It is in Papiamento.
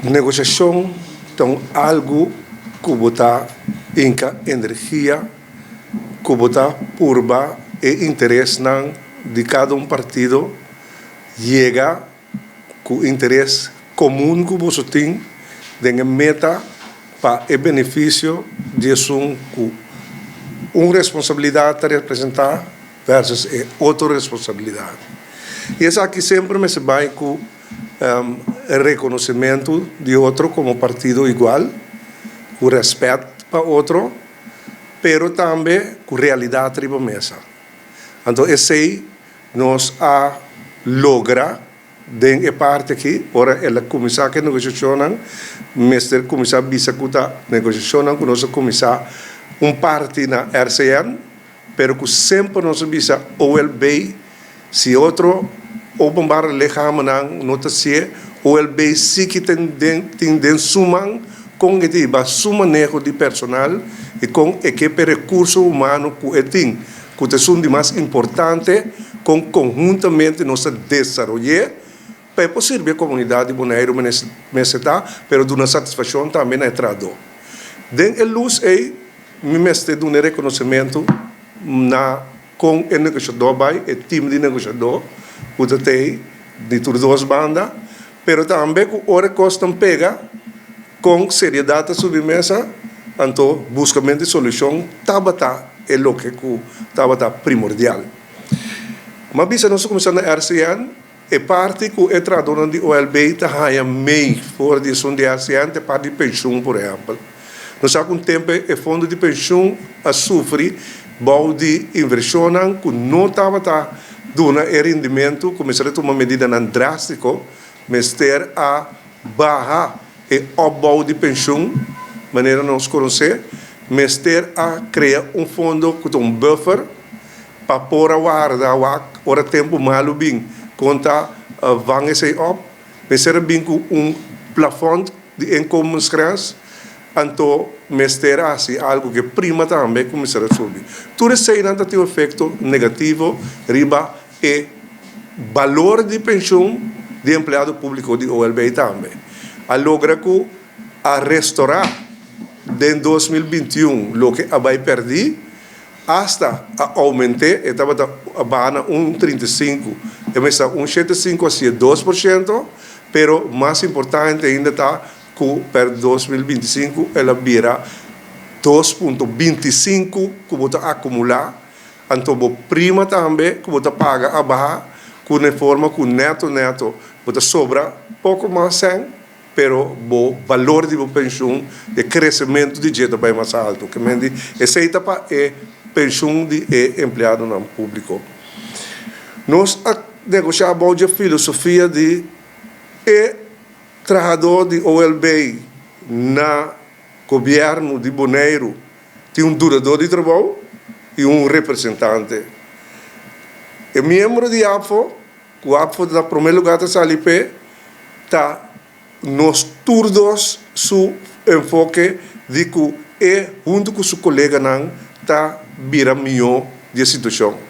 Negosiashon ta un algu ku bo ta hinka energia, ku bo ta purba e interesnan di kada un partido yega ku interes komun ku boso tin den e meta pa e benefisio di esun ku un responsabilidat ta representá versus e otro responsabilidat. I esaki semper mester bai ku rekonosementu di otro komo partido igual, ku rèspèt pa otro, pero tambe ku realidat riba mesa. Anto esei nos a logra den e parti aki, ora el a kuminsá ku e negosiashonnan, mester kuminsá bisa ku ta negosiashonnan ku nos a kuminsá un parti na RCN, Pero ku semper nos a bisa OLB, si otro openbare lichaamnan no ta sié, OLB si ki tin den tin den su man kon e ta hiba su maneho di personal i kon e ke p'e rekurso humano ku e tin, ku ta esun di mas importante, kon konhuntamente nos ta desaroy'é pa e por sirbi e komunidat di Boneiru mester ta, pero duna satisfakshon tambe na e trahadó. Den e lus ei Mi mester duna e rekonosementu na kon e negoshadó bai, e tim di negoshadó ku ta tei di tur dos banda, pero tambe ku ora e kosnan pega, kon seriedat ta subi mesa, anto buskamentu di solushon tabata e loke ku tabata primordial. M'a bisa nos a kuminsá na RCN. E parti ku e trahadónan di OLB ta haña mei for di esun di RCN ta e parti di penshun, por ehèmpel. Nos sa ku un tempu e fondo di penshun a sufri bou di invershonnan ku no tabata duna e rindimentu ku mester a tuma medidanan drástiko, mester a baha e opbou di penshun manera nos konosé, mester a krea un fondo ku ta un buffer. Pa por a warda wak ora tempu malu bin kon ta vang esei op, mester a bin ku un plafond di inkomensgrens, anto mester a hasi algu ku e prima tambe ku mester a subi. Tur eseinan ta tin un efekto negativo riba e balor di penshun di empleado públiko di OLB tambe. A logra ku a restorá den 2021 loke a bai pèrdí. Asta a oument'é, e tabata a baha na un 35, e mester un 75 hacié 2%, pero mas importante ainda ta cu per 2025 el a bira 2.25 cu bo ta acumula, anto bo prima tambe cu bo ta paga a baha cu na e forma cu neto neto bo ta sobra poco mas cen. Pero bo balor di bo penshun, e kresementu di dje ta bai mas altu. Ke men di esei ta pa e penshun di e empleadonan públiko. Nos a negoshá abou dje filosofia di e trahadó di OLB na gobièrnu di Boneiru tin un duradó di trabou i un representante. E miembro di ABVO Ku APFO na promé lugá ta sali p'e ta nos tur dos su enfoke di ku e huntu ku su koleganan ta bira mihó di e situashon.